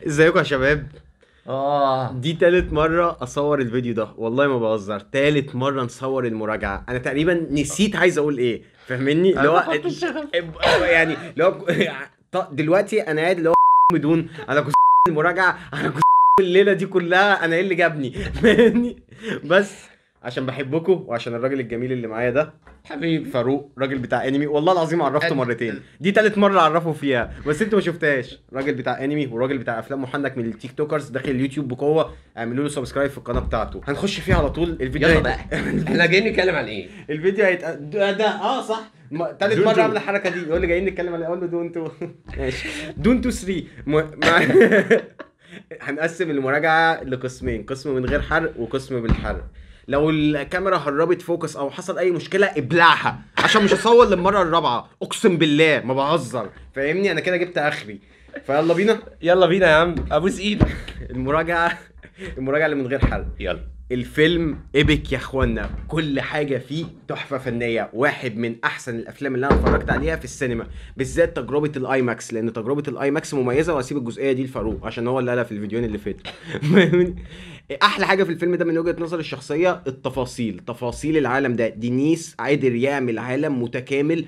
ازيكم يا شباب؟ دي تالت مرة اصور الفيديو ده، والله ما بهزر، تالت مرة نصور المراجعة. انا تقريبا نسيت عايز اقول ايه، فاهمني؟ اللي هو يعني لو دلوقتي انا قاعد اللي هو بدون، انا كنت المراجعة، انا كنت الليلة دي كلها انا ايه اللي جابني، فاهمني؟ بس عشان بحبكم وعشان الراجل الجميل اللي معايا ده حبيبي فاروق، راجل بتاع انمي، والله العظيم عرفته مرتين، دي تالت مرة اعرفه فيها بس انتوا ما شفتهاش. راجل بتاع انمي وراجل بتاع افلام، محنك من ال TikTokers، داخل اليوتيوب بقوة، اعملوا له subscribe في القناة بتاعته. هنخش فيها على طول الفيديو. يلا بقى احنا جايين نتكلم عن ايه؟ الفيديو ده صح، تالت مرة اعمل الحركة دي، يقول لي جايين نتكلم عن ايه، اقول له Dune 2. ماشي، Dune 2 3. هنقسم المراجعة لقسمين، قسم من غير حرق وقسم بالحرق. لو الكاميرا هربت focus او حصل اي مشكلة ابلعها، عشان مش هصور للمرة الرابعة، اقسم بالله ما بهزر، فاهمني؟ انا كده جبت اخري. فيلا بينا، يلا بينا يا عم، ابوس ايدك. المراجعة اللي من غير حرق. يلا. الفيلم epic يا اخوانا، كل حاجة فيه تحفة فنية، واحد من احسن الافلام اللي انا اتفرجت عليها في السينما، بالذات تجربه ال IMAX، لان تجربه ال IMAX مميزة. واسيب الجزئية دي لفاروق عشان هو اللي قالها في الفيديوهين اللي فاتوا. احلى حاجة في الفيلم ده من وجهه نظري الشخصية التفاصيل، تفاصيل العالم ده. دينيس قادر يعمل عالم متكامل،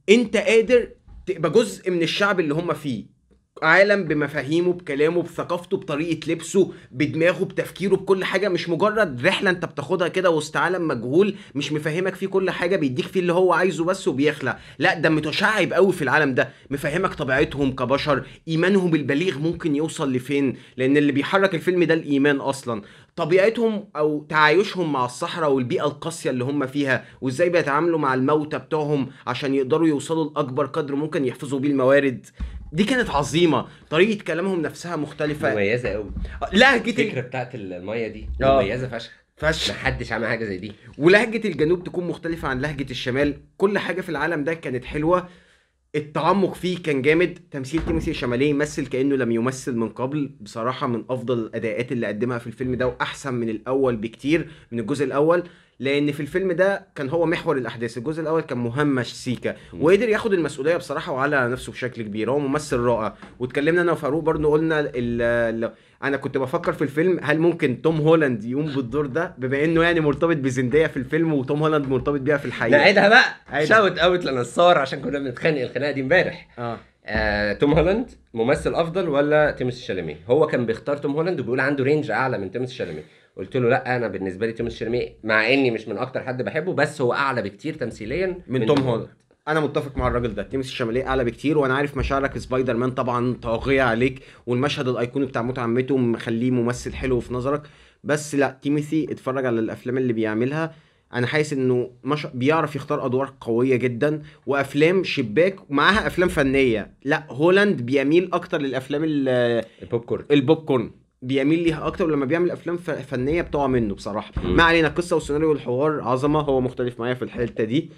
انت قادر تبقى جزء من الشعب اللي هم فيه، عالم بمفاهيمه، بكلامه، بثقافته، بطريقة لبسه، بدماغه، بتفكيره، بكل حاجة. مش مجرد رحله انت بتاخدها كده وسط عالم مجهول مش مفهمك فيه كل حاجة، بيديك فيه اللي هو عايزه بس وبيخلع. لا، ده متشعب قوي في العالم ده، مفهمك طبيعتهم كبشر، ايمانهم البليغ ممكن يوصل لفين، لان اللي بيحرك الفيلم ده الايمان اصلا، طبيعتهم او تعايشهم مع الصحراء والبيئة القاسية اللي هم فيها، وازاي بيتعاملوا مع الموتى بتوعهم عشان يقدروا يوصلوا لاكبر قدر ممكن يحفظوا بيه الموارد. دي كانت عظيمة، طريقه كلامهم نفسها مختلفة، مميزة قوي. لهجه الفكرة بتاعت المية دي مميزة فشخ فشخ، محدش عمل حاجة زي دي. ولهجه الجنوب تكون مختلفة عن لهجه الشمال. كل حاجة في العالم ده كانت حلوة، التعمق فيه كان جامد. تمثيل تيموثي شاماليه يمثل كأنه لم يمثل من قبل، بصراحة من أفضل الأداءات اللي قدمها في الفيلم ده، وأحسن من الأول بكتير، من الجزء الأول، لأن في الفيلم ده كان هو محور الأحداث. الجزء الأول كان مهمش سيكا، وقدر ياخد المسؤولية بصراحة وعلى نفسه بشكل كبير، هو ممثل رائع. واتكلمنا أنا وفاروق برضه، قلنا أنا كنت بفكر في الفيلم هل ممكن توم هولاند يقوم بالدور ده، بما إنه يعني مرتبط بزندية في الفيلم وتوم هولاند مرتبط بيها في الحقيقة. نعيدها بقى، shout out لنصار عشان كنا بنتخانق الخناقة دي امبارح. توم هولاند ممثل افضل ولا تيموثي شالاميه؟ هو كان بيختار توم هولاند وبيقول عنده range اعلى من تيموثي شالاميه. قلت له لا، انا بالنسبة لي تيموثي شالاميه مع اني مش من اكتر حد بحبه، بس هو اعلى بكتير تمثيليا من توم هولاند. انا متفق مع الراجل ده، تيموثي شالاميه اعلى بكتير. وانا عارف مشاعرك، سبايدر مان طبعا طاغية عليك، والمشهد الايقوني بتاع موت عمته مخليه ممثل حلو في نظرك، بس لا، تيموثي اتفرج على الافلام اللي بيعملها، انا حاسس انه مش بيعرف يختار ادوار قوية جدا وافلام شباك ومعاها افلام فنية. لا، هولاند بيميل اكتر للافلام البوب كورن، البوب كورن بيميل ليها اكتر، ولما بيعمل افلام فنية بتقع منه بصراحة. ما علينا، القصة والسيناريو والحوار عظمه، هو مختلف معايا في الحتة دي.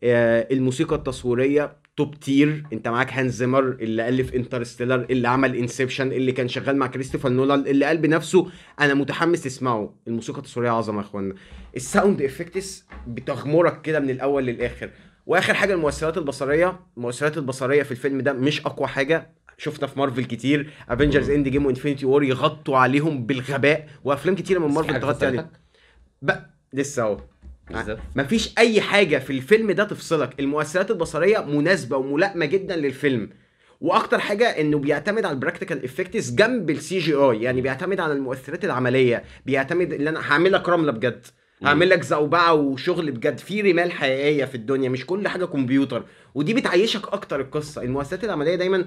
الموسيقى التصويرية top tier، انت معاك هانز زيمر اللي الف Interstellar، اللي عمل Inception، اللي كان شغال مع كريستوفر نولان، اللي قال بنفسه انا متحمس تسمعه. الموسيقى التصويرية عظمه يا اخوانا، ال sound effects بتغمرك كده من الاول للاخر. واخر حاجة المؤثرات البصرية، المؤثرات البصرية في الفيلم ده مش اقوى حاجة شفنا في مارفل كتير، Avengers Endgame و Infinity War يغطوا عليهم بالغباء، وافلام كتيرة من مارفل تغطي عليهم بقى لسه اهو. مفيش اي حاجة في الفيلم ده تفصلك، المؤثرات البصرية مناسبة وملائمه جدا للفيلم. واكتر حاجة انه بيعتمد على ال practical effects جنب ال CGI، يعني بيعتمد على المؤثرات العملية، بيعتمد ان انا هعمل لك رملة بجد، هعمل لك زوبعة وشغل بجد، في رمال حقيقية في الدنيا، مش كل حاجة كمبيوتر، ودي بتعيشك اكتر القصة. المؤثرات العملية دايما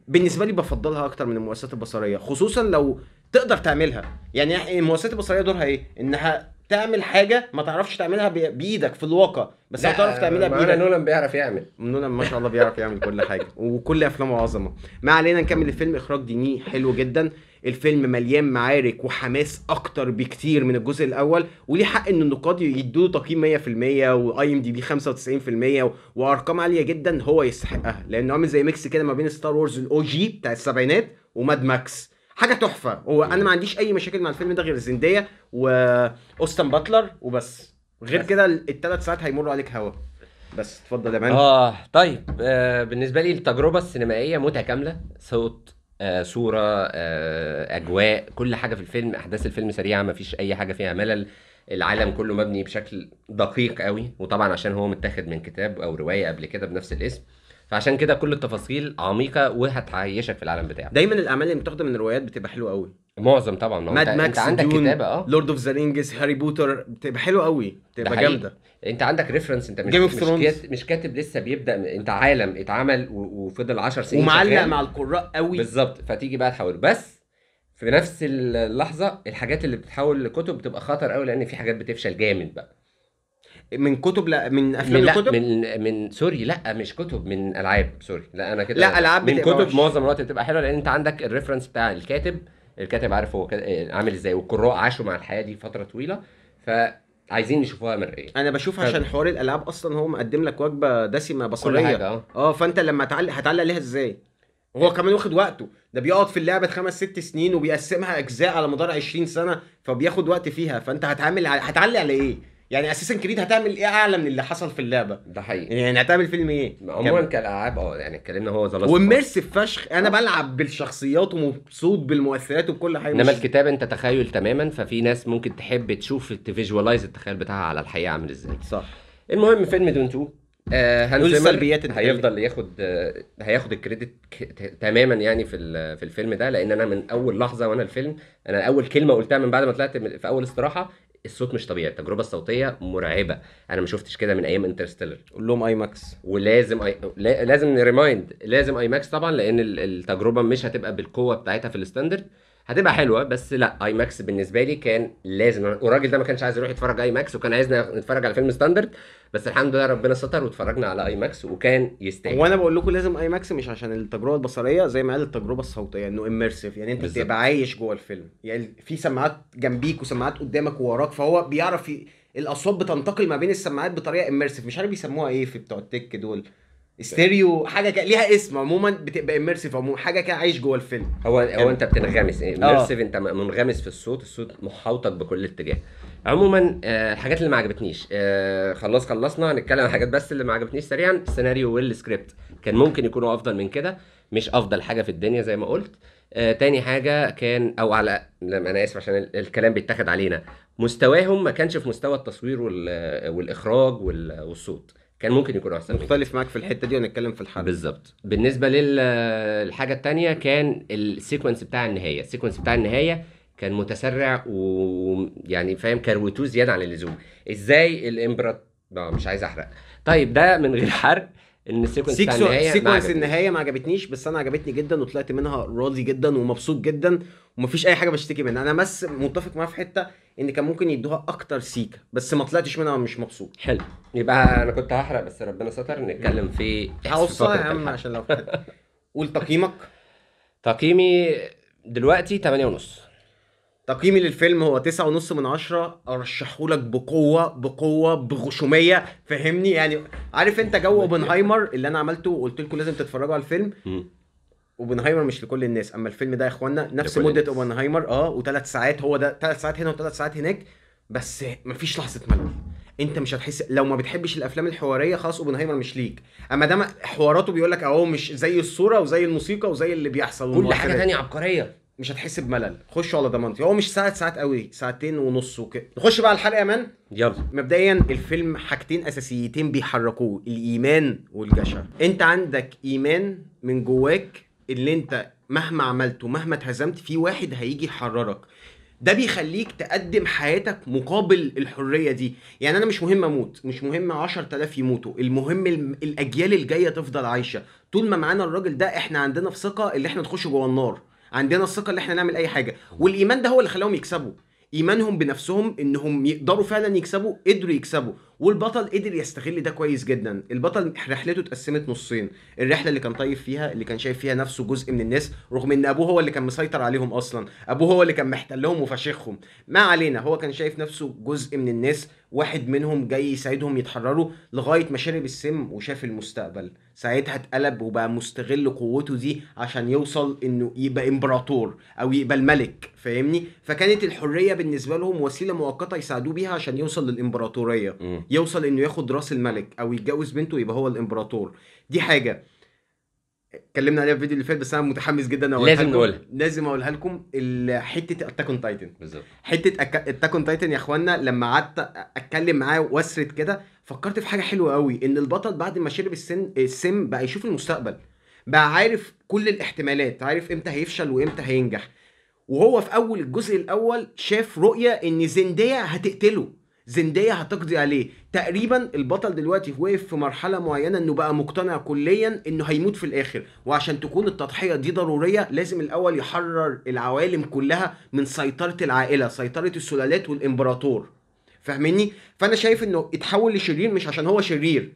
بالنسبة لي بفضلها اكتر من المؤثرات البصرية، خصوصا لو تقدر تعملها. يعني المؤثرات البصرية دورها ايه؟ انها تعمل حاجة ما تعرفش تعملها بايدك في الواقع، بس هتعرف تعملها بايدك. نولان بيعرف يعمل، نولان ما شاء الله بيعرف يعمل كل حاجة، وكل افلامه عظمه. ما علينا، نكمل الفيلم. اخراج ديني حلو جدا، الفيلم مليان معارك وحماس اكتر بكتير من الجزء الاول، وليه حق ان النقاد يدوا تقييم 100% و IMDb 95% وارقام عالية جدا، هو يستحقها، لانه عامل زي mix كده ما بين Star Wars ال OG بتاع السبعينات و Mad Max، حاجة تحفة. هو انا ما عنديش اي مشاكل مع الفيلم ده غير زندية واوستن باتلر وبس، غير كده الثلاث ساعات هيمروا عليك هوا. بس اتفضل يا man. طيب، بالنسبة لي التجربة السينمائية متكاملة، صوت، صوره، اجواء، كل حاجة في الفيلم. احداث الفيلم سريعة، مفيش اي حاجة فيها ملل. العالم كله مبني بشكل دقيق قوي، وطبعا عشان هو متاخد من كتاب او رواية قبل كده بنفس الاسم، فعشان كده كل التفاصيل عميقة وهتعيشك في العالم بتاعه. دايما الاعمال اللي متاخده من روايات بتبقى حلوة قوي، معظم طبعا. Mad Max، انت عندك كتابه، Lord of the Rings، هاري بوتر، بتبقى حلوة قوي، بتبقى جامدة. انت عندك reference، انت مش كاتب لسه بيبدا، انت عالم اتعمل وفضل 10 سنين ومعلق مع القراء قوي. بالظبط، فتيجي بقى تحول. بس في نفس اللحظة الحاجات اللي بتتحول لكتب بتبقى خطر قوي، لان في حاجات بتفشل جامد بقى من كتب، لا من افلام، الكتب من sorry، لا مش كتب، من العاب، sorry، لا انا كده، لا العاب من كتب معظم الوقت بتبقى حلوة، لان انت عندك ال reference بتاع الكاتب عارف هو عامل ازاي، والقراء عاشوا مع الحياة دي فترة طويلة، فعايزين يشوفوها مرئية. انا بشوف عشان حوار الالعاب اصلا هو مقدم لك وجبة دسمة بصريه، فانت لما هتعلق عليها ازاي؟ هو كمان واخد وقته، ده بيقعد في اللعبة 5-6 سنين وبيقسمها اجزاء على مدار 20 سنة، فبياخد وقت فيها. فانت هتعلق على ايه؟ يعني Assassin's Creed هتعمل ايه اعلى من اللي حصل في اللعبة؟ ده حقيقي. يعني هتعمل فيلم ايه عموما كالعاب؟ يعني اتكلمنا هو The Last و immersive فشخ، انا بلعب بالشخصيات ومبسوط بالمؤثرات وبكل حاجة. انما الكتاب انت تخيل تماما، ففي ناس ممكن تحب تشوف ت visualize التخيل بتاعها على الحقيقة عامل ازاي. صح. المهم فيلم Dune 2، هانز زيمر هيفضل هياخد ال credit تماما يعني في الفيلم ده، لان انا من اول لحظة وانا الفيلم، انا اول كلمة قلتها من بعد ما طلعت في اول استراحة، الصوت مش طبيعي، التجربة الصوتية مرعبة، انا ما شفتش كده من ايام Interstellar. قول لهم IMAX، ولازم لازم remind، لازم IMAX طبعا، لان التجربة مش هتبقى بالقوة بتاعتها في ال standard، هتبقى حلوة بس لا IMAX بالنسبة لي كان لازم. والراجل ده ما كانش عايز يروح يتفرج IMAX، وكان عايزنا نتفرج على فيلم standard، بس الحمد لله ربنا ستر واتفرجنا على IMAX وكان يستاهل. وانا بقول لكم لازم IMAX، مش عشان التجربة البصرية زي ما قال، التجربة الصوتية، انه immersive، يعني انت بتبقى عايش جوه الفيلم، يعني في سماعات جنبيك وسماعات قدامك ووراك، فهو بيعرف الاصوات بتنتقل ما بين السماعات بطريقة immersive، مش عارف بيسموها ايه في بتوع ال tech دول، ستيريو، حاجة ليها اسم. عموما بتبقى immersive، عموما حاجة كده عايش جوه الفيلم. هو انت بتنغمس immersive، انت منغمس في الصوت، الصوت محاوطك بكل اتجاه. عموما الحاجات اللي ما عجبتنيش، خلاص خلصنا، هنتكلم عن الحاجات بس اللي ما عجبتنيش سريعا. السيناريو والسكريبت كان ممكن يكونوا افضل من كده، مش افضل حاجة في الدنيا زي ما قلت. تاني حاجة كان، او على، انا اسف عشان الكلام بيتاخد علينا، مستواهم ما كانش في مستوى التصوير والاخراج والصوت، كان ممكن يكون احسن. مختلف معاك في الحتة دي ونتكلم في الحلقة بالظبط. بالنسبة للحاجة الثانية كان ال sequence بتاع النهاية، ال sequence بتاع النهاية كان متسرع ويعني فاهم، كروتوه زيادة عن اللزوم. ازاي الامبراطور، مش عايز احرق، طيب ده من غير حرق، ان ال sequence بتاع النهاية، sequence النهاية ما عجبتنيش، بس انا عجبتني جدا وطلعت منها راضي جدا ومبسوط جدا ومفيش اي حاجة بشتكي منها. انا بس متفق معاه في حتة ان كان ممكن يدوها اكتر سيكه، بس ما طلعتش منها مش مبسوط. حلو، يبقى انا كنت هحرق بس ربنا ستر. نتكلم في هقصها يا عم عشان لو قول تقييمك. تقييمي دلوقتي 8.5. تقييمي للفيلم هو 9.5 من 10. ارشحهولك بقوة بقوة بغشوميه، فهمني يعني؟ عارف انت جو اوبنهايمر اللي انا عملته وقلت لكم لازم تتفرجوا على الفيلم؟ اوبنهايمر مش لكل الناس، اما الفيلم ده يا اخوانا نفس مده اوبنهايمر، و3 ساعات، هو ده 3 ساعات هنا و3 ساعات هناك، بس مفيش لحظة ملل. انت مش هتحس، لو ما بتحبش الافلام الحوارية خلاص اوبنهايمر مش ليك، اما ده حواراته بيقول لك اهو مش زي الصورة وزي الموسيقى وزي اللي بيحصل، كل حاجة ثانية عبقرية، مش هتحس بملل. خشوا على ضمانتي، هو مش ساعات قوي، 2.5 وكده. نخش بقى على الحلقة يا man. يلا. مبدئيا الفيلم حاجتين اساسيتين بيحركوه، الايمان والجشع. انت عندك ايمان من جواك اللي انت مهما عملت ومهما اتهزمت في واحد هيجي يحررك، ده بيخليك تقدم حياتك مقابل الحرية دي. يعني انا مش مهم اموت، مش مهم 10,000 يموتوا، المهم الاجيال الجاية تفضل عايشه. طول ما معانا الراجل ده احنا عندنا في ثقة اللي احنا نخش جوه النار، عندنا الثقة اللي احنا نعمل اي حاجة. والايمان ده هو اللي خلاهم يكسبوا، ايمانهم بنفسهم انهم يقدروا فعلا يكسبوا، قدروا يكسبوا. والبطل قدر يستغل ده كويس جدا. البطل رحلته اتقسمت نصين، الرحلة اللي كان طيب فيها، اللي كان شايف فيها نفسه جزء من الناس، رغم ان ابوه هو اللي كان مسيطر عليهم اصلا، ابوه هو اللي كان محتلهم وفشخهم، ما علينا، هو كان شايف نفسه جزء من الناس، واحد منهم جاي يساعدهم يتحرروا، لغاية ما شرب السم وشاف المستقبل. ساعتها اتقلب وبقى مستغل قوته دي عشان يوصل انه يبقى امبراطور او يبقى الملك، فاهمني؟ فكانت الحرية بالنسبة لهم وسيلة مؤقتة يساعدوه بيها عشان يوصل للامبراطوريه، يوصل انه ياخد راس الملك او يتجوز بنته يبقى هو الامبراطور. دي حاجة. اتكلمنا عليها في الفيديو اللي فات، بس انا متحمس جدا اقولها لازم نقولها، لازم اقولها لكم. حتة Attack on Titan بالظبط، حتة Attack on Titan يا اخوانا، لما قعدت اتكلم معاه واسرد كده فكرت في حاجة حلوة قوي، ان البطل بعد ما شرب السم بقى يشوف المستقبل، بقى عارف كل الاحتمالات، عارف امتى هيفشل وامتى هينجح. وهو في اول الجزء الاول شاف رؤية ان زندية هتقتله، زندية هتقضي عليه. تقريبا البطل دلوقتي واقف في مرحلة معينة انه بقى مقتنع كليا انه هيموت في الاخر، وعشان تكون التضحية دي ضرورية لازم الاول يحرر العوالم كلها من سيطرة العائلة، سيطرة السلالات والامبراطور، فاهميني؟ فانا شايف انه اتحول لشرير مش عشان هو شرير،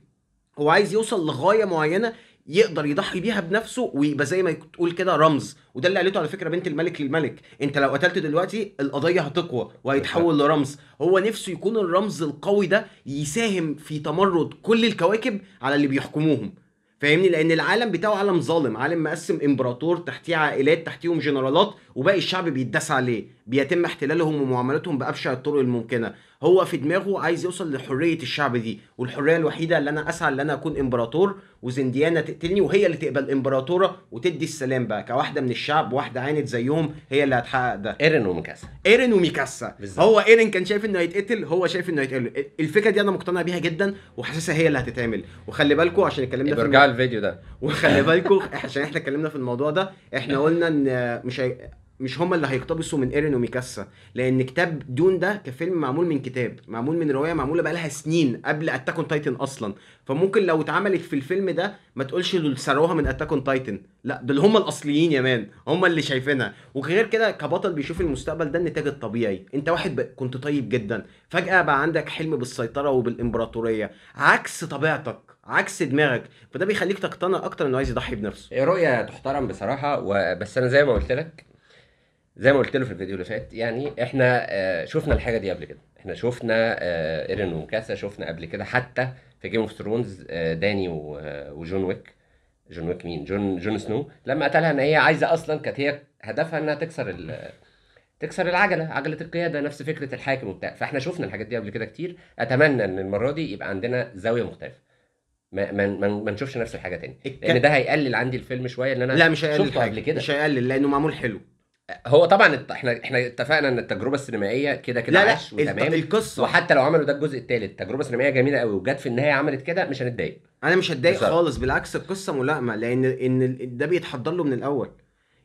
هو عايز يوصل لغاية معينة يقدر يضحي بيها بنفسه ويبقى زي ما تقول كده رمز. وده اللي قالته على فكرة بنت الملك للملك، انت لو قتلت دلوقتي القضية هتقوى وهيتحول لرمز. هو نفسه يكون الرمز القوي ده يساهم في تمرد كل الكواكب على اللي بيحكموهم، فاهمني؟ لان العالم بتاعه عالم ظالم، عالم مقسم امبراطور تحتيه عائلات تحتيهم جنرالات، وباقي الشعب بيتداس عليه، بيتم احتلالهم ومعاملتهم بابشع الطرق الممكنة. هو في دماغه عايز يوصل لحرية الشعب دي، والحرية الوحيدة اللي انا اسعى ان انا اكون امبراطور وزنديانه تقتلني وهي اللي تقبل امبراطوره وتدي السلام بقى كواحده من الشعب، واحدة عانت زيهم، هي اللي هتحقق ده. ايرين وميكاسا، ايرين وميكاسا بالزبط. هو ايرين كان شايف انه هيتقتل، هو شايف انه هيتقتل. الفكرة دي انا مقتنع بيها جدا وحاسسها هي اللي هتتعمل. وخلي بالكم عشان اتكلمنا في ارجعوا الفيديو ده، وخلي بالكم عشان احنا اتكلمنا في الموضوع ده، احنا قلنا ان مش هما اللي هيقتبسوا من ايرين وميكاسا، لان كتاب Dune ده كفيلم معمول من كتاب، معمول من رواية معمولة بقى لها سنين قبل Attack on Titan اصلا. فممكن لو اتعملت في الفيلم ده ما تقولش دول سروها من Attack on Titan، لا دول هما الاصليين يا man، هما اللي شايفينها. وغير كده كبطل بيشوف المستقبل ده النتاج الطبيعي. انت واحد كنت طيب جدا، فجاة بقى عندك حلم بالسيطره وبالامبراطوريه، عكس طبيعتك عكس دماغك، فده بيخليك تقتنع اكتر انه عايز يضحي بنفسه. رؤية تحترم بصراحة. وبس انا زي ما قلت لك، زي ما قلت له في الفيديو اللي فات، يعني احنا شفنا الحاجة دي قبل كده، احنا شفنا ايرين وميكاسا، شفنا قبل كده حتى في Game of Thrones داني وجون ويك، جون ويك مين؟ جون سنو لما قتلها، ان هي عايزه اصلا، كانت هي هدفها انها تكسر العجلة، عجله القيادة، نفس فكرة الحاكم وبتاع. فاحنا شفنا الحاجات دي قبل كده كتير. اتمنى ان المرة دي يبقى عندنا زاوية مختلفة، ما نشوفش نفس الحاجة تاني، لان ده هيقلل عندي الفيلم شوية. ان انا لا مش هيقلل قبل كده، مش هيقلل لانه معمول حلو. هو طبعا احنا اتفقنا ان التجربة السينمائية كده كده عاش وتمام القصة، وحتى لو عملوا ده الجزء الثالث تجربه سينمائية جميلة قوي وجت في النهاية عملت كده، مش هنتضايق. انا مش هتضايق خالص، بالعكس القصة ملائمه، لان ان ده بيتحضر له من الاول.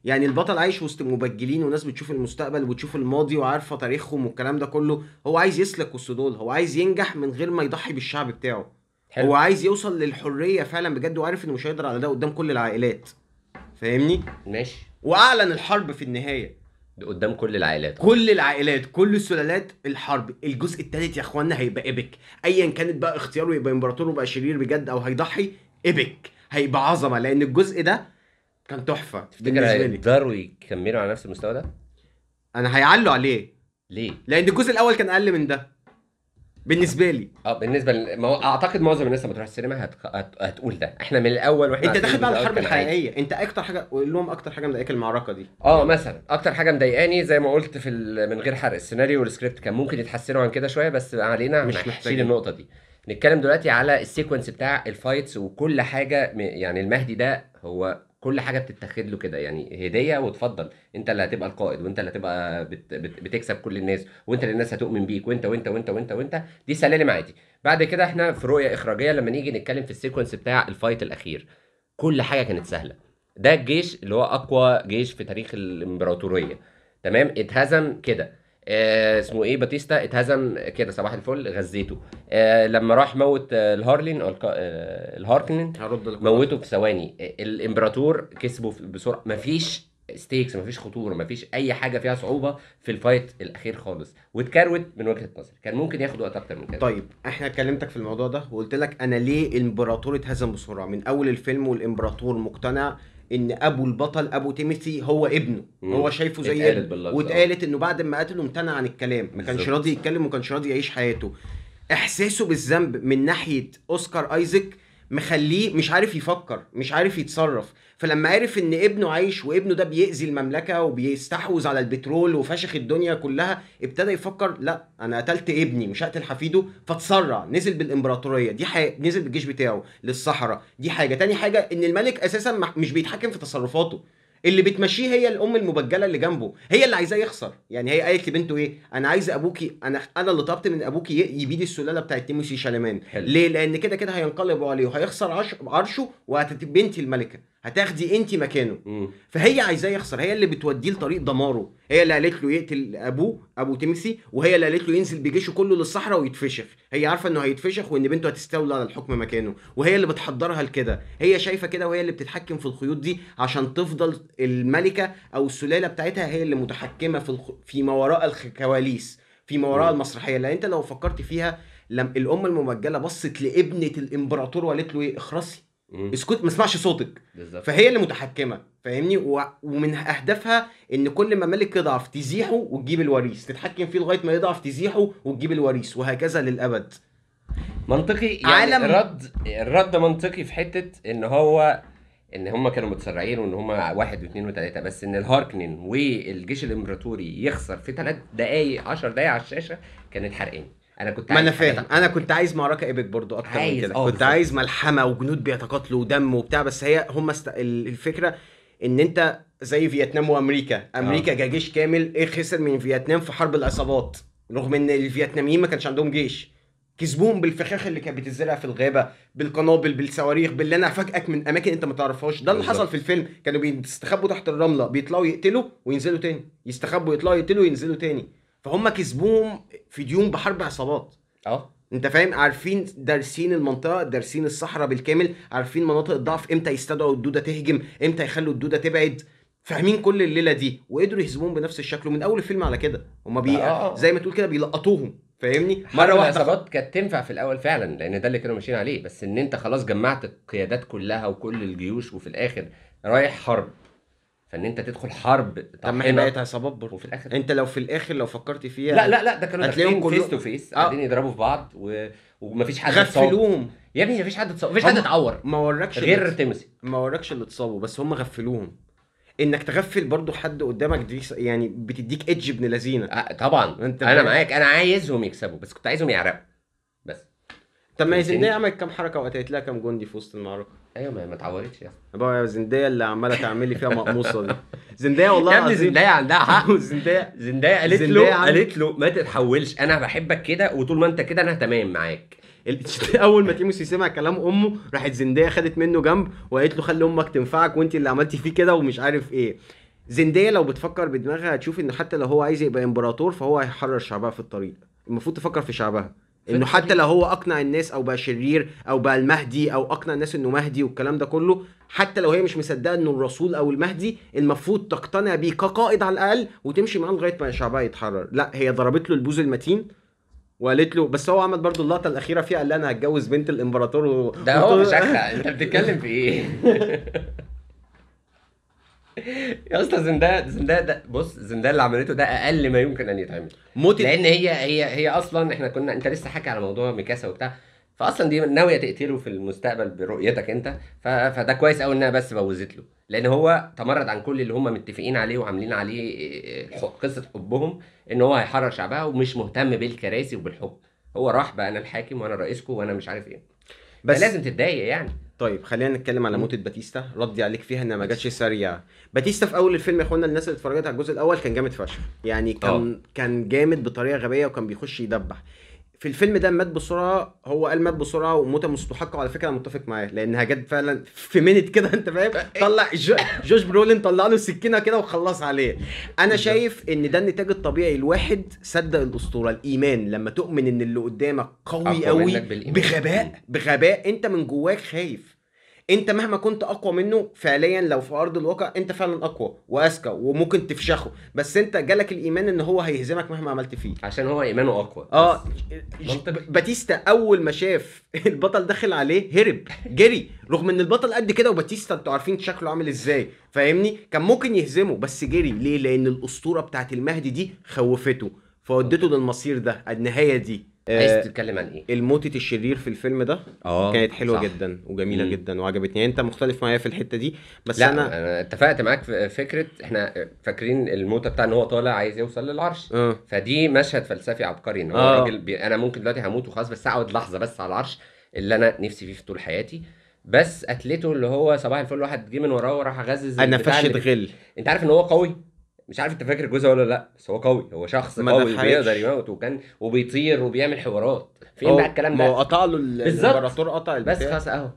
يعني البطل عايش وسط مبجلين وناس بتشوف المستقبل وبتشوف الماضي وعارفه تاريخهم والكلام ده كله. هو عايز يسلك وسط دول، هو عايز ينجح من غير ما يضحي بالشعب بتاعه. حلو. هو عايز يوصل للحرية فعلا بجد، وعارف انه مش هيقدر على ده قدام كل العائلات، فاهمني؟ ماشي. واعلن الحرب في النهاية قدام كل العائلات، كل العائلات، كل السلالات، الحرب. الجزء الثالث يا اخوانا هيبقى epic، ايا كانت بقى اختياره، يبقى امبراطور ويبقى شرير بجد او هيضحي، epic هيبقى عظمه، لان الجزء ده كان تحفة. تفتكر هيقدروا يكملوا على نفس المستوى ده؟ انا هيعلوا عليه. ليه؟ لان الجزء الاول كان اقل من ده بالنسبة لي. بالنسبة اعتقد معظم الناس لما تروح السينما هتقول ده. احنا من الاول واحنا انت داخل بقى الحرب الحقيقية. انت اكتر حاجة قول لهم، اكتر حاجة مضايقاك المعركة دي؟ مثلا اكتر حاجة مضايقاني زي ما قلت في من غير حرق، السيناريو والسكريبت كان ممكن يتحسنوا عن كده شوية، بس علينا مش محتاجين النقطة دي. نتكلم دلوقتي على ال sequence بتاع ال fights وكل حاجة. يعني المهدي ده هو كل حاجة بتتاخد له كده، يعني هديه، وتفضل انت اللي هتبقى القائد، وانت اللي هتبقى بتكسب كل الناس، وانت اللي الناس هتؤمن بيك، وانت وانت وانت وانت وانت. دي سلالم عادي. بعد كده احنا في رؤية اخراجيه لما نيجي نتكلم في ال sequence بتاع ال fight الاخير، كل حاجة كانت سهلة. ده الجيش اللي هو اقوى جيش في تاريخ الامبراطورية، تمام، اتهزم كده. اسمه ايه، باتيستا، اتهزم كده صباح الفل، غزيته. لما راح موت الهارلين او الهاركنين، موته في ثواني. الامبراطور كسبه بسرعة، مفيش stakes، مفيش خطورة، مفيش اي حاجة فيها صعوبة في ال fight الاخير خالص، واتكروت من وجهه نظري. كان ممكن ياخد وقت اكتر من كده. طيب احنا كلمتك في الموضوع ده وقلت لك انا ليه الامبراطور اتهزم بسرعة من اول الفيلم، والامبراطور مقتنع ان ابو البطل ابو تيموثي هو ابنه، هو شايفه زي ابنه، واتقالت انه بعد ما قتله امتنع عن الكلام، ما كانش راضي يتكلم وما كانش راضي يعيش حياته. احساسه بالذنب من ناحية اوسكار ايزك مخليه مش عارف يفكر، مش عارف يتصرف. فلما عرف ان ابنه عايش وابنه ده بيأذي المملكة وبيستحوذ على البترول وفشخ الدنيا كلها، ابتدى يفكر لا انا قتلت ابني مش هقتل حفيده، فتسرع نزل بالامبراطوريه دي، نزل بالجيش بتاعه للصحراء. دي حاجة. تاني حاجة ان الملك اساسا مش بيتحكم في تصرفاته، اللي بتمشيه هي الام المبجله اللي جنبه، هي اللي عايزاه يخسر. يعني هي قالت لبنته ايه؟ انا عايزه ابوكي، انا اللي طلبت من ابوكي يبيد السلالة بتاعت تيموسي شاليمان. ليه؟ لان كده كده هينقلبوا عليه وهيخسر عرشه، وهتبقى انت الملكة، هتاخدي انت مكانه. فهي عايزاه يخسر، هي اللي بتوديه لطريق دماره، هي اللي قالت له يقتل ابوه ابو تيموسي، وهي اللي قالت له ينزل بجيشه كله للصحراء ويتفشخ. هي عارفه انه هيتفشخ وان بنته هتستولى على الحكم مكانه، وهي اللي بتحضرها لكده، هي شايفه كده، وهي اللي بتتحكم في الخيوط دي عشان تفضل الملكة او السلالة بتاعتها هي اللي متحكمه في ما وراء الكواليس، في ما وراء المسرحية. لان انت لو فكرت فيها، لما الام المبجله بصت لابنه الامبراطور وقالت له ايه؟ اخرسي، اسكت، ما اسمعش صوتك. بالزبط. فهي اللي متحكمه، فاهمني؟ ومن اهدافها ان كل ما ملك يضعف تزيحه وتجيب الوريث، تتحكم فيه لغاية ما يضعف تزيحه وتجيب الوريث، وهكذا للابد. منطقي يعني. الرد منطقي في حتة ان هو ان هم كانوا متسرعين وان هم 1 و2 و3، بس ان الهاركنين والجيش الامبراطوري يخسر في 3 دقائق 10 دقائق على الشاشة كانت حرقاني. انا كنت ما انا فاهم، انا كنت عايز معركة epic برضو اكتر من كده، كنت عايز ملحمة وجنود بيتقاتلوا ودم وبتاع، بس هي هم الفكرة ان انت زي فيتنام وامريكا، امريكا جيش كامل ايه خسر من فيتنام في حرب العصابات، رغم ان الفيتناميين ما كانش عندهم جيش، كسبوهم بالفخاخ اللي كانت بتتزرع في الغابة، بالقنابل، بالصواريخ، باللي انا افاجئك من اماكن انت ما تعرفهاش. ده اللي حصل في الفيلم، كانوا بيستخبوا تحت الرملة، بيطلعوا يقتلوا وينزلوا تاني، يستخبوا يطلعوا يقتلوا وينزلوا تاني، فهم كسبوهم في ديون بحرب عصابات. انت فاهم؟ عارفين، دارسين المنطقة، دارسين الصحراء بالكامل، عارفين مناطق الضعف، امتى يستدعوا الدودة تهجم، امتى يخلوا الدودة تبعد، فاهمين كل الليلة دي، وقدروا يهزموهم بنفس الشكل. ومن اول الفيلم على كده هم زي ما تقول كده بيلقطوهم، فاهمني؟ مرة واحدة العصابات كانت تنفع في الاول فعلا، لان ده اللي كانوا ماشيين عليه، بس ان انت خلاص جمعت القيادات كلها وكل الجيوش وفي الاخر رايح حرب، فان انت تدخل حرب. طب ما هي بقت عصابات برضه وفي الاخر انت لو في الاخر لو فكرت فيها، لا لا لا، ده كانوا داخلين face to face قاعدين يضربوا في بعض ومفيش حد اتصاب. غفلوهم يا ابني، مفيش حد اتصاب، مفيش حد اتعور، ما وراكش غير تيموسي، ما وراكش اللي اتصابوا، بس هم غفلوهم. انك تغفل برضو حد قدامك دي يعني بتديك edge ابن لذينه. طبعا انت انا معاك، انا عايزهم يكسبوا بس كنت عايزهم يعرقوا بس. طب ما زندية عملت كام حركة وقتلت لها كام جندي في وسط المعركة؟ ايوه ما اتعورتش يا اسطى. بقى زندية اللي عماله تعمل لي فيها مقموصه دي، زندية والله يا ابني زندية عندها حق. زندية قالت له ما تتحولش، انا بحبك كده وطول ما انت كده انا تمام معاك. اول ما تيموسي سمع كلام امه راحت زندية خدت منه جنب وقالت له خلي امك تنفعك وانت اللي عملتي فيه كده ومش عارف ايه. زندية لو بتفكر بدماغها هتشوف ان حتى لو هو عايز يبقى امبراطور فهو هيحرر شعبها في الطريق. المفروض تفكر في شعبها، انه حتى لو هو اقنع الناس او بقى شرير او بقى المهدي او اقنع الناس انه مهدي والكلام ده كله، حتى لو هي مش مصدقه انه الرسول او المهدي المفروض تقتنع بيه كقائد على الاقل وتمشي معاه لغاية ما شعبها يتحرر. لا، هي ضربت له البوز المتين وقالت له، بس هو عمل برضو اللقطة الاخيرة فيها قال انا هتجوز بنت الامبراطور ده هو مش عارفه انت بتتكلم في ايه يا اسطى. زندايا ده، بص، زندايا اللي عملته ده اقل ما يمكن ان يتعمل، لان هي اصلا احنا كنا، انت لسه حكي على موضوع ميكاسا وبتاع، فاصلا دي ناوية تقتله في المستقبل برؤيتك انت، فده كويس قوي انها بس بوزت له، لان هو تمرد عن كل اللي هم متفقين عليه وعاملين عليه قصة حبهم، ان هو هيحرر شعبها ومش مهتم بالكراسي وبالحب. هو راح بقى انا الحاكم وانا رئيسكم وانا مش عارف ايه، بس لازم تتضايق يعني. طيب خلينا نتكلم على موتة باتيستا. ردي عليك فيها انها ما جاتش سريعة. باتيستا في اول الفيلم يا اخوانا، الناس اللي اتفرجت على الجزء الاول كان جامد فشخ يعني، كان جامد بطريقة غبية وكان بيخش يدبح. في الفيلم ده مات بسرعة، هو قال مات بسرعة وموته مستحقه، وعلى فكرة انا متفق معاه لانها جت فعلا في minute كده، انت فاهم؟ طلع جوش برولين طلع له السكينة كده وخلص عليه. انا شايف ان ده النتاج الطبيعي، الواحد صدق الاسطورة، الايمان لما تؤمن ان اللي قدامك قوي قوي بغباء، انت من جواك خايف، انت مهما كنت اقوى منه فعليا لو في ارض الواقع انت فعلا اقوى واذكى وممكن تفشخه، بس انت جالك الايمان ان هو هيهزمك مهما عملت فيه عشان هو ايمانه اقوى. باتيستا اول ما شاف البطل داخل عليه هرب جري، رغم ان البطل قد كده وباتيستا انتوا عارفين شكله عامل ازاي، فاهمني؟ كان ممكن يهزمه بس جري. ليه؟ لان الاسطورة بتاعت المهدي دي خوفته فودته للمصير ده، النهاية دي. عايز تتكلم عن ايه؟ الموتة الشرير في الفيلم ده كانت حلوة صح. جدا وجميلة جدا وعجبتني. يعني انت مختلف معايا في الحتة دي بس لا انا اتفقت معاك في فكرة. احنا فاكرين الموتة بتاع ان هو طالع عايز يوصل للعرش. فدي مشهد فلسفي عبقري ان هو راجل انا ممكن دلوقتي هموت وخلاص، بس اقعد لحظة بس على العرش اللي انا نفسي فيه في طول حياتي. بس قتلته اللي هو صباح الفل، واحد جه من وراه وراح غزز. انا فشت غل. انت عارف ان هو قوي، مش عارف انت فاكر الجزء ولا لا، بس هو قوي، هو شخص قوي بيقدر يموت وكان وبيطير وبيعمل حوارات. فين بقى الكلام ده؟ ما هو قطع له الامبراطور، قطع البتاع بس خلاص اهو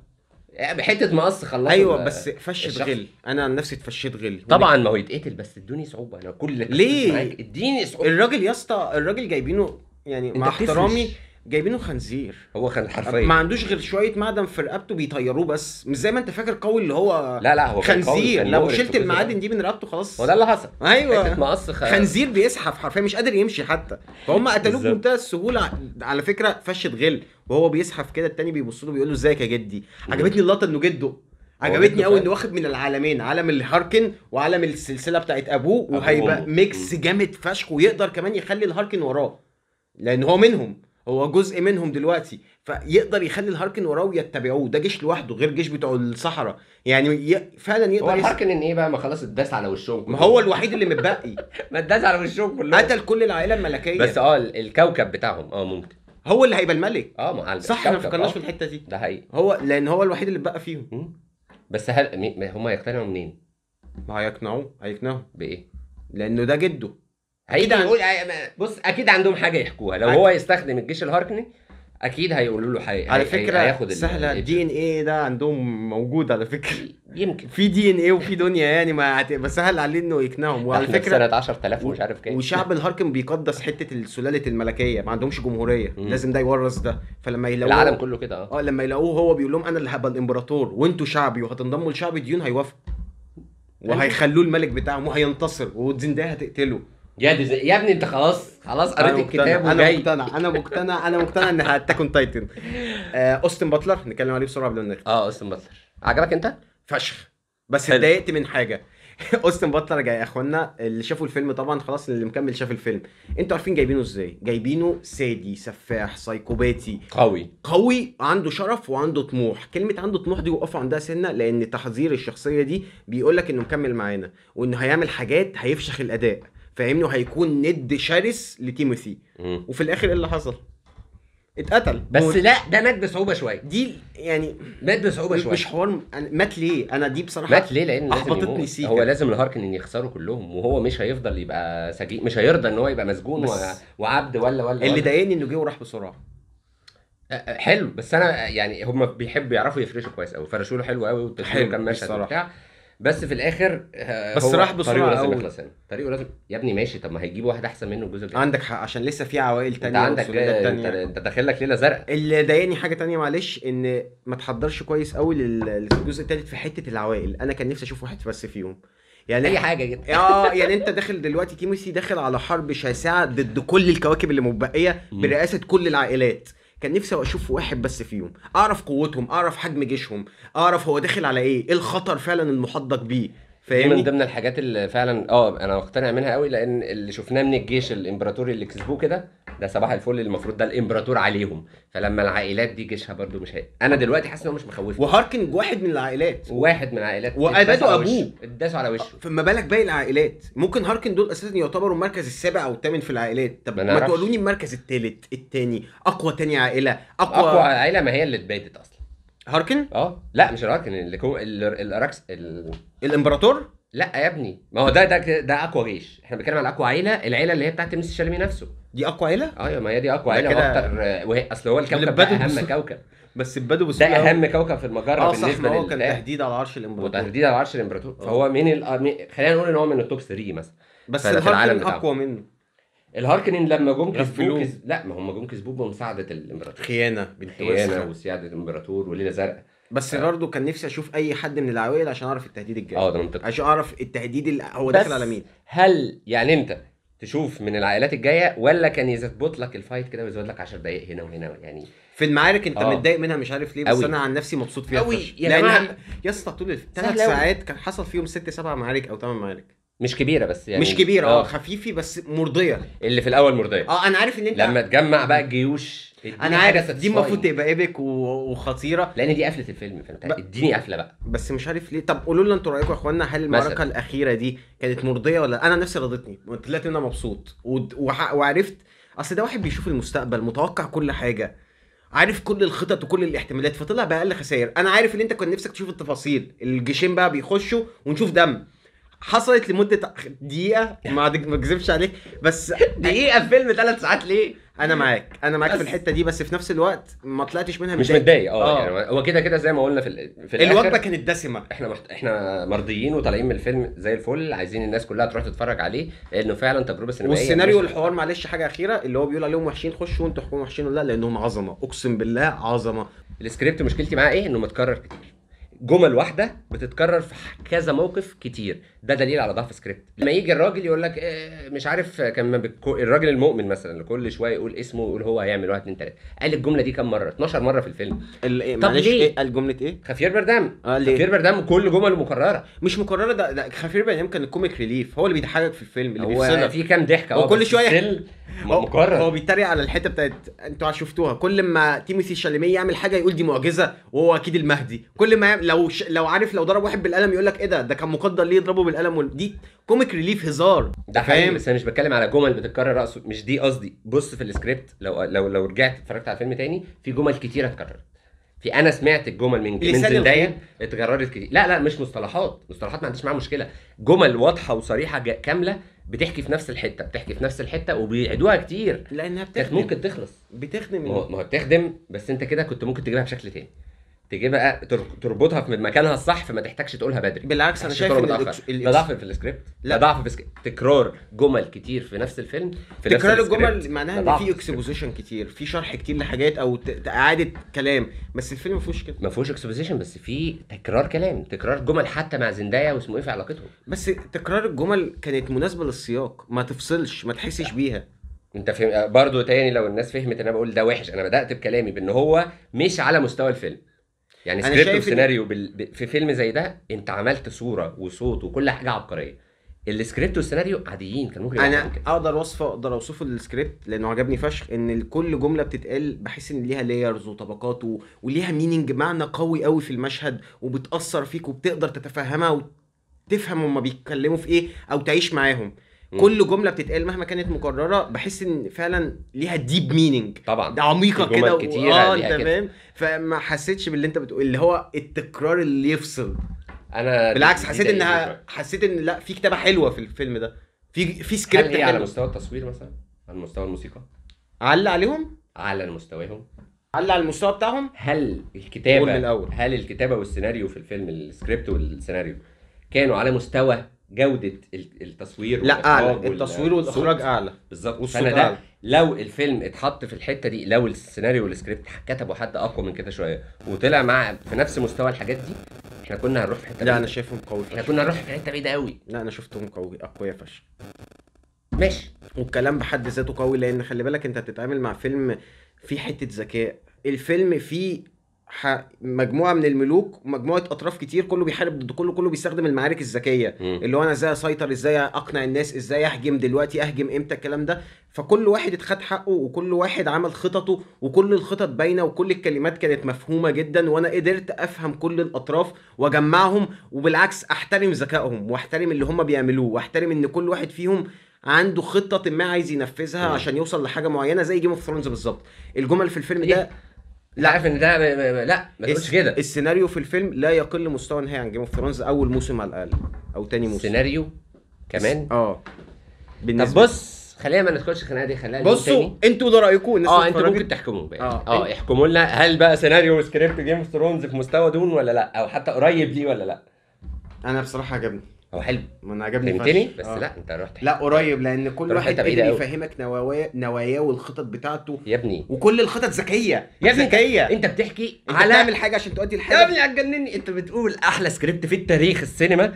بحته مقص خلص. ايوه بس فشت غل. انا عن نفسي اتفشيت غل طبعا. ما هو يتقتل بس ادوني صعوبة. انا كل ليه اديني صعوبة. الراجل يا اسطى، الراجل جايبينه يعني مع احترامي جايبينه خنزير. هو كان حرفيا ما عندوش غير شوية معدن في رقبته بيطيروه بس، مش زي ما انت فاكر قوي اللي هو لا هو خنزير. لو شلت المعادن دي من رقبته خلاص. هو ده اللي حصل. ايوه مقص خنزير بيزحف حرفيا، مش قادر يمشي حتى، فهم قتلوه بمنتهى السهولة. على فكرة فشت غل وهو بيزحف كده، التاني بيبص له بيقول له ازيك يا جدي. عجبتني اللقطة انه جده، عجبتني قوي انه واخد من العالمين، عالم الهاركن وعالم السلسلة بتاعت ابوه، وهيبقى mix جامد فشخ، ويقدر كمان يخلي الهاركن وراه لان هو منهم، هو جزء منهم دلوقتي، فيقدر يخلي الهاركن وراه ويتبعوه. ده جيش لوحده غير جيش بتوع الصحراء يعني. فعلا يقدر. هو الهاركن ان ايه بقى؟ ما خلاص اتداس على وشهم. ما هو الوحيد اللي متبقي. ما اتداس على وشهم كلهم، قتل كل العائلة الملكية. بس الكوكب بتاعهم ممكن هو اللي هيبقى الملك. مع صح، ما فكرناش في الحتة دي. ده حقيقي، هو لان هو الوحيد اللي اتبقى فيهم. بس هل هم هيقتنعوا منين؟ ما هيقنعوه، هيقنعوا بايه؟ لانه ده جده. اكيد هيقول. بص اكيد عندهم حاجة يحكوها. لو هو يستخدم الجيش الهاركني اكيد هيقولوا له حاجة. على فكرة سهلة، ال DNA ده عندهم موجود على فكرة. يمكن في DNA وفي دنيا يعني، ما هتبقى سهل عليه انه يقنعهم. وعلى فكرة سنة 10000 ومش عارف كام. وشعب الهاركن بيقدس حتة سلالة الملكية، ما عندهمش جمهورية. لازم ده يورث ده. فلما يلاقوه العالم كله كده لما يلاقوه هو بيقول لهم انا اللي هبقى الامبراطور وانتوا شعبي وهتنضموا لشعب ديون، هيوافقوا وهيخلوه الملك بتاعهم وهينتصر، وزندايا هتقتله. يا ابني انت خلاص قريت الكتاب وجاي. انا مقتنع ان Attack on Titan. اوستن باتلر نتكلم عليه بسرعة قبل ما نختم. اوستن باتلر عجبك انت فشخ، بس اتضايقت من حاجة. اوستن باتلر جاي يا اخوانا، اللي شافوا الفيلم طبعا خلاص، اللي مكمل شاف الفيلم. انتوا عارفين جايبينه ازاي؟ جايبينه سادي، سفاح، سايكوباتي، قوي، عنده شرف وعنده طموح. كلمة عنده طموح دي وقفوا عندها سنة، لان تحذير الشخصية دي بيقول لك انه مكمل معانا وانه هيعمل حاجات هيفشخ الاداء، فاهمني، وهيكون ند شرس لتيموثي. وفي الاخر ايه اللي حصل؟ اتقتل. بس لا ده مات بصعوبة شوية دي، يعني مات بصعوبة شوية، مش حوار مات ليه. انا دي بصراحة مات ليه لان لازم يموت. هو لازم الهاركن ان يخسروا كلهم، وهو مش هيفضل يبقى سجين، مش هيرضى ان هو يبقى مسجون وعبد ولا اللي ضايقني انه جه وراح بسرعة. حلو، بس انا يعني هم بيحبوا يعرفوا يفرشوا كويس قوي، فرشوا له حلو قوي والتصوير كان مشهد وبتاع، بس في الاخر بس راح بسرعة. لازم يخلص يعني، طريقه لازم يا ابني. ماشي، طب ما هيجيبوا واحد احسن منه الجزء الجاي. عندك حق، عشان لسه في عوائل تانية. انت عندك انت داخل لك ليلة زرقاء. اللي ضايقني حاجة تانية معلش، ان ما تحضرش كويس قوي للجزء الثالث في حتة العوائل. انا كان نفسي اشوف واحد بس فيهم يعني، اي حاجة كده. يعني انت داخل دلوقتي تيموثي داخل على حرب شاسعه ضد كل الكواكب اللي متبقيه برئاسة كل العائلات. كان نفسي اشوف واحد بس فيهم، اعرف قوتهم، اعرف حجم جيشهم، اعرف هو داخل على ايه، ايه الخطر فعلا المحدق بيه، فاهمني؟ من ضمن الحاجات اللي فعلا انا مقتنع منها قوي، لان اللي شفناه من الجيش الامبراطوري اللي كسبوه كده ده صباح الفل، المفروض ده الامبراطور عليهم، فلما العائلات دي جيشها برضو مش انا دلوقتي حاسس ان هو مش مخوفني. وهاركن واحد من العائلات، وابادوا ابوه، اداسوا على وشه، فما بالك باقي العائلات. ممكن هاركن دول اساسا يعتبروا المركز السابع او الثامن في العائلات. طب ما تقولوني المركز الثالث، الثاني، اقوى ثاني عائلة، اقوى عائلة ما هي اللي اتبادت اصلا هاركن. لا مش الهاركن، اللي الاراكس الامبراطور. لا يا ابني، ما هو ده اقوى جيش. احنا بنتكلم على اقوى عيله، العيلة اللي هي بتاعت تيموثي شالامي نفسه، دي اقوى عيله. ايوه ما هي دي اقوى عيله واكتر، وهي اصل هو الكوكب ده اهم كوكب، بس اتبادوا بسهولة، ده اهم كوكب في المجرة بالنسبة لل كان تهديد على عرش الامبراطور، وتهديد على عرش الامبراطور. فهو من خلينا نقول ان هو من ال top 3 مثلا، بس الهاركن اقوى منه. الهاركنين لما جم كسبوه لا ما هم جم كسبوه بمساعدة الامبراطور، خيانة خيانة وسياده الامبراطور وليلة زرقاء. بس برضه كان نفسي اشوف اي حد من العوائل عشان اعرف التهديد الجاي. ده منطقي، عشان اعرف التهديد اللي هو داخل على مين. هل يعني انت تشوف من العائلات الجاية، ولا كان يظبط لك ال fight كده ويزود لك 10 دقائق هنا وهنا؟ يعني في المعارك انت متضايق منها مش عارف ليه، بس أوي. انا عن نفسي مبسوط فيها قوي لان يا اسطى طول 3 ساعات كان حصل فيهم 6 7 معارك او 8 معارك. مش كبيرة بس يعني مش كبيرة، خفيفي بس مرضية. اللي في الاول مرضية. انا عارف ان انت لما تجمع بقى الجيوش، انا عارف دي المفروض تبقى epic وخطيرة، لان دي قفله الفيلم، فانت اديني قفله بقى. بس مش عارف ليه. طب قولوا لنا انتوا رايكم يا اخوانا، هل المعركة الاخيرة دي كانت مرضية ولا؟ انا نفسي رضتني، طلعت انا مبسوط وعرفت. اصل ده واحد بيشوف المستقبل، متوقع كل حاجة، عارف كل الخطط وكل الاحتمالات، فطلع باقل خسائر. انا عارف ان انت كنت نفسك تشوف التفاصيل، الجيشين بقى بيخشوا ونشوف دم، حصلت لمدة دقيقة، ما اكذبش عليك، بس دقيقة في فيلم 3 ساعات ليه؟ انا معاك في الحتة دي، بس في نفس الوقت ما طلعتش منها مش متضايق. يعني هو كده كده زي ما قلنا في الوجبة كانت دسمة، احنا مرضيين وطالعين من الفيلم زي الفل، عايزين الناس كلها تروح تتفرج عليه لانه فعلا تجربه سينمائية. والسيناريو والحوار، معلش حاجة اخيرة، اللي هو بيقول عليهم وحشين، خشوا وانتوا احكموا وحشين ولا لا، لانهم عظمه، اقسم بالله عظمه. السكريبت مشكلتي معاه ايه؟ انه متكرر كتير، جمل واحدة بتتكرر في كذا موقف كتير، ده دليل على ضعف سكريبت. لما يجي الراجل يقول لك مش عارف، كان الراجل المؤمن مثلا اللي كل شوية يقول اسمه ويقول هو هيعمل 1 2 3، قال الجملة دي كام مرة؟ 12 مرة في الفيلم. معلش ايه قال جملة ايه؟ خافير بردام. خافير بردام كل جملة مكررة، مش مكررة. ده خافير بردام كان ال comic relief، هو اللي بيضحكك في الفيلم، اللي بيفصلك في كام ضحكه، هو كل شوية مكرر. هو بيتريق على الحتة بتاعت انتوا شفتوها، كل ما تيموثي شاليميه يعمل حاجة يقول دي معجزه وهو اكيد المهدي، كل ما لو عارف لو ضرب واحد بالقلم يقول لك ايه ده كان مقدر ليه يضربه بالقلم. دي comic relief، هزار ده فاهم. بس انا مش بتكلم على جمل بتتكرر، اقصد مش دي قصدي. بص في السكريبت، لو رجعت اتفرجت على الفيلم تاني، في جمل كتيرة اتكررت. في انا سمعت الجمل من زندايا اتكررت كتير. لا مش مصطلحات ما عنديش معاها مشكلة، جمل واضحة وصريحة كاملة بتحكي في نفس الحتة، بتحكي في نفس الحتة وبيعيدوها كتير لانها بتخدم. ممكن تخلص، بتخدم، ما هو بتخدم، بس انت كده كنت ممكن تجيبها بشكل تاني، تجيبها تربطها في مكانها الصح، فما تحتاجش تقولها بدري. بالعكس انا شايف ان ده ضعف في السكريبت، ده ضعف في تكرار جمل كتير في نفس الفيلم. في تكرار الجمل معناها ان في exposition كتير، في شرح كتير لحاجات او اعاده كلام، بس الفيلم ما فيهوش كده، ما فيهوش exposition، بس في تكرار كلام، تكرار جمل حتى مع زندايا واسمه ايه في علاقتهم. بس تكرار الجمل كانت مناسبة للسياق، ما تفصلش، ما تحسش بيها. انت فهم برضو تاني، لو الناس فهمت ان انا بقول ده وحش، انا بدات بكلامي بان هو مش على مستوى الفيلم. يعني سكريبت وسيناريو في فيلم زي ده انت عملت صوره وصوت وكل حاجة عبقرية. السكريبت والسيناريو عاديين، كان ممكن انا اقدر اقدر اوصفه للسكريبت لانه عجبني فشخ، ان كل جملة بتتقال بحس ان ليها layers وطبقات وليها meaning، معنى قوي قوي في المشهد، وبتاثر فيك وبتقدر تتفهمها وتفهم هما بيتكلموا في ايه او تعيش معاهم. كل جملة بتتقال مهما كانت مكررة بحس ان فعلا ليها deep meaning، طبعا ده عميقة كده انت فاهم. فما حسيتش باللي انت بتقول اللي هو التكرار اللي يفصل. انا بالعكس حسيت انها، حسيت ان لا، في كتابه حلوة في الفيلم ده، في سكريبت حلو. على مستوى التصوير مثلا، على مستوى الموسيقى، علق عليهم، على مستواهم، علق على المستوى بتاعهم. هل الكتابة، هل الكتابة والسيناريو في الفيلم، السكريبت والسيناريو كانوا على مستوى جودة التصوير؟ لا اعلى، التصوير والاخراج اعلى بالظبط. فانا ده لو الفيلم اتحط في الحتة دي، لو السيناريو والسكريبت كتبوا حد اقوى من كده شوية وطلع مع في نفس مستوى الحاجات دي، احنا كنا هنروح في حتة. لا انا شايفهم قوي، احنا كنا هنروح في حتة بعيدة قوي. لا انا شفتهم قوي، اقوياء فشخ. ماشي. والكلام بحد ذاته قوي، لان خلي بالك انت بتتعامل مع فيلم فيه حتة ذكاء. الفيلم فيه مجموعة من الملوك ومجموعة اطراف كتير، كله بيحارب ضد كله، كله بيستخدم المعارك الذكية، اللي هو انا ازاي اسيطر، ازاي اقنع الناس، ازاي اهجم دلوقتي، اهجم امتى، الكلام ده. فكل واحد اتخد حقه، وكل واحد عمل خططه، وكل الخطط باينة، وكل الكلمات كانت مفهومه جدا، وانا قدرت افهم كل الاطراف واجمعهم، وبالعكس احترم ذكائهم واحترم اللي هم بيعملوه، واحترم ان كل واحد فيهم عنده خطه ما عايز ينفذها عشان يوصل لحاجة معينة، زي Game of Thrones بالظبط. الجمل في الفيلم ده، لا عارف ان ده لا ما تقولش كده. السيناريو في الفيلم لا يقل مستوى نهائي عن Game of Thrones اول موسم على الاقل او تاني موسم. سيناريو كمان بالنسبة. طب بص، خلينا ما ندخلش الخناقة دي، خلينا بصوا انتوا ده رايكم، الناس انتوا ممكن تحكموا بقى. احكموا لنا هل بقى سيناريو و script Game of Thrones في مستوى Dune ولا لا، او حتى قريب ليه ولا لا. انا بصراحة عجبني، هو حلو، ما انا عجبني فهمتني بس لا انت رحت لا قريب، لان كل واحد قدر يفهمك نواياه والخطط بتاعته يا ابني، وكل الخطط ذكية يا ابني ذكية. انت بتحكي انت على بتعمل حاجة عشان تؤدي الحاجة يا ابني هتجنني. انت بتقول احلى سكريبت في التاريخ السينما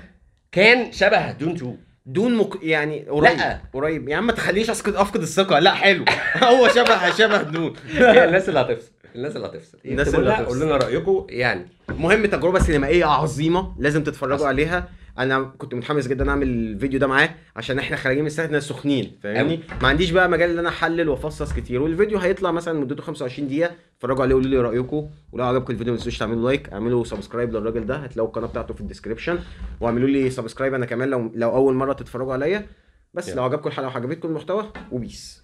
كان شبه Dune 2. Dune يعني قريب، لا. قريب يا عم، ما تخليش افقد الثقة. لا حلو هو شبه Dune. هي الناس اللي هتفصل، الناس اللي هتفصل، الناس اللي هتفصل. قولوا لنا رايكم يعني. المهم تجربه سينمائية عظيمة لازم تتفرجوا عليها. انا كنت متحمس جدا اعمل الفيديو ده معاه عشان احنا خارجين من السنة سخنين، فاهمني؟ ما عنديش بقى مجال ان انا احلل وافصص كتير، والفيديو هيطلع مثلا مدته 25 دقيقة. اتفرجوا عليه وقولوا لي رايكم، ولو عجبكم الفيديو ما تنسوش تعملوا like، اعملوا subscribe للراجل ده، هتلاقوا القناة بتاعته في ال description، واعملوا لي subscribe انا كمان لو اول مرة تتفرجوا عليا. بس لو عجبكم الحلقة وعجبتكم المحتوى، و peace.